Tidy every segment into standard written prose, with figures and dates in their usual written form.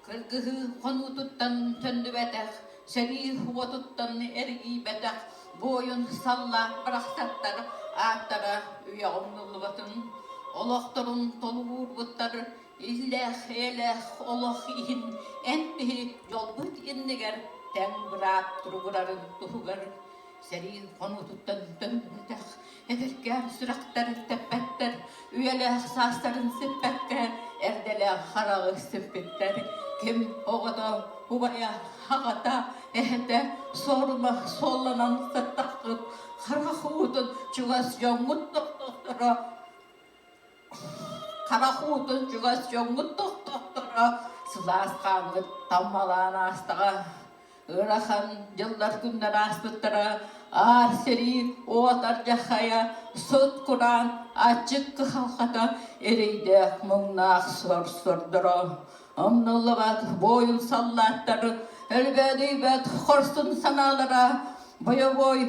Кыргыһыы хонуутуттан төннүбэтэх, сэрии уотуттан эргийбэтэх буойун саллаат барахсаттар ааттара үйэҕэ умнуллубатын, олохторун толугуурбуттар иллээх-эйэлээх олох иһин эн биһи дьолбут иннигэр тэҥ быраап туругурарын туһугар Сэрии хонуутуттан төннүбэтэх эдэркээн сүрэхтэр тэппэттэр, үйэлээх саастарын сиппэккэ эрдэлээх хараҕы сиппиттэр. Ким оҕото, убайа, аҕата, эһэтэ суорума суолланан сыттаххыт, харах уутун чугас дьоҥҥут тохтохторо Харах уутун чугас дьоҥҥут тохтохторо, сылаас хааҥҥыт таммалаан аастаҕа. Ыарахан дьыллар күннэр ааспыттара, аар сэрии уот ардьахайа, сут-кураан, аччык кыһалҕата, эрэйдээх муҥнаах сор сордоро. Умнуллубат буойун саллааттар өлбөөдүйбэт хорсун санаалара бойобуой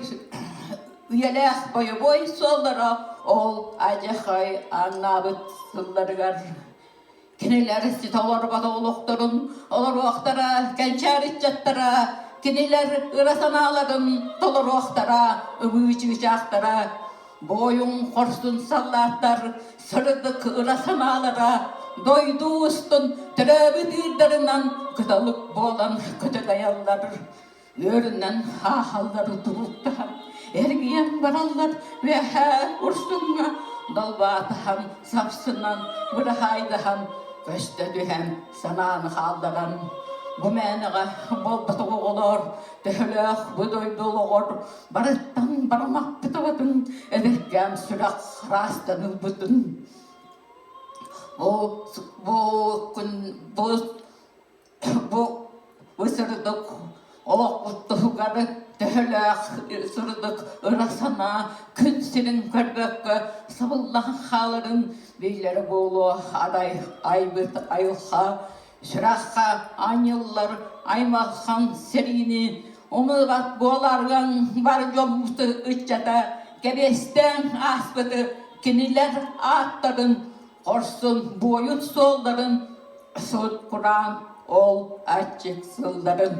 үйэлээх бойобуой суоллара ол адьахай ааҥнаабыт сылларыгар кинилэр ситэ олорбот олохторун олоруохтара кэнчээри ыччаттара кинилэр ыра санааларын толоруохтара ымыы чыычаахтара Буойун хорсун саллааттар сырдык ыра санаалара дойду устун төрөөбүт ыырдарынан кыталык буолан көтө дайаллар. Үөрүнэн ааһаллар тулуктаһан, эргийэн бараллар үөһээ урсуҥҥа далбаатаһан, сапсынан, быраһаайдаһан, көстө түһэн, санааны хаалларан. Бу мээнэҕэ буолбатах оҕолоор, төһөлөөх бу дойду олоҕор Барыттан бараммаппыт абатын, эдэркээн сүрэх хараастан ылбытын. Бу бу күн бу бу бу сырдык олохпут туһугар төһөлөөх сырдык ыра санаа күн сирин көрбөккө сабыллан хааларын билэрэ буолуо адай айбыт айылҕа Сүрэххэ анньыллар аймалхан сэриини умнубат буоларгын бар дьоммут ыччата кэриэстээн ааспыты кинилэр ааттарын хорсун буойун суолларын сут-кураан ол аччык сылларын.